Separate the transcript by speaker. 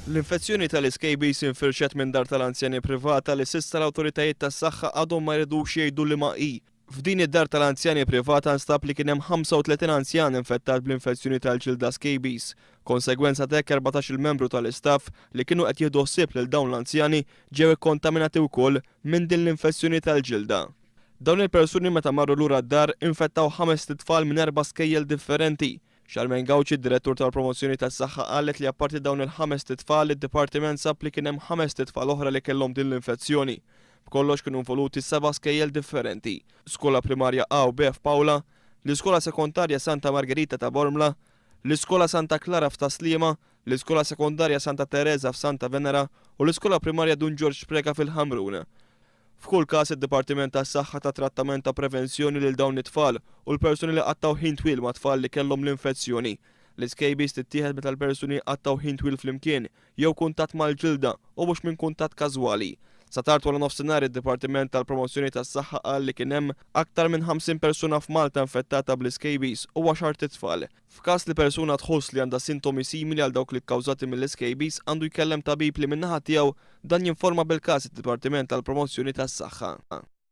Speaker 1: L-infezzjoni tal-iscabies infirxet minn dar tal-anzjani privata li s'issa l-awtoritajiet tas-saħħa għadhom ma jridux jgħidu liema hi. F'din id-dar tal-anzjani privata nstab li kien hemm 35 anzjan infettat bl-infezzjoni tal-ġilda scabies. Konsegwenza t'hekk 14-il membru tal-istaff li kienu qed jieħdu ħsieb lil dawn l-anzjani ġew ikkontaminati wkoll minn din l-infezzjoni tal-ġilda. Dawn il-persuni meta marru lura d-dar infettaw ħamest itfal minn erba' skejjel differenti. Charmaine Gauci, Direttur tal-Promozzjoni tas-Saħħa qalet li apparti dawn il-ħamest itfal, id-dipartiment sab li kien hemm ħamest itfal oħra li kellhom din l-infezzjoni. B'kollox kienu involuti seba' skejjel differenti, Skola Primarja A u B f'Paola, l-Iskola Sekondarja Santa Margherita ta' Bormla, l-Iskola Santa Klara f'Tas-Sliema, l-Iskola Sekondarja Santa Tereża f'Santa Venera u l-Iskola Primarja Dun Ġorġ Preca fil-Ħamrun. F'kull każ, id-Dipartiment tas-Saħħa ta trattament ta' prevenzjoni lil dawn it-tfal u l-persuni li qattgħu ħin twil ma' tfal li kellhom l-infezzjoni. L-iscabies tittieħed meta l-persuni jqattgħu ħin twil flimkien jew kuntatt mal-ġilda u mhux minn kuntatt każwali. Sa tard wara nofsinhar id-Dipartiment tal-Promozzjoni tas-Saħħa qal li kien hemm aktar minn 50 persuna f'Malta infettata bl-iscabies u għaxart itfal. F'każ li persuna tħoss li għandha sintomi simili għal dawk li kkawżati mill-iscabies għandu jkellem tabib li min-naħa tiegħu dan jinforma bil-każ id-Dipartiment tal-Promozzjoni tas-Saħħa.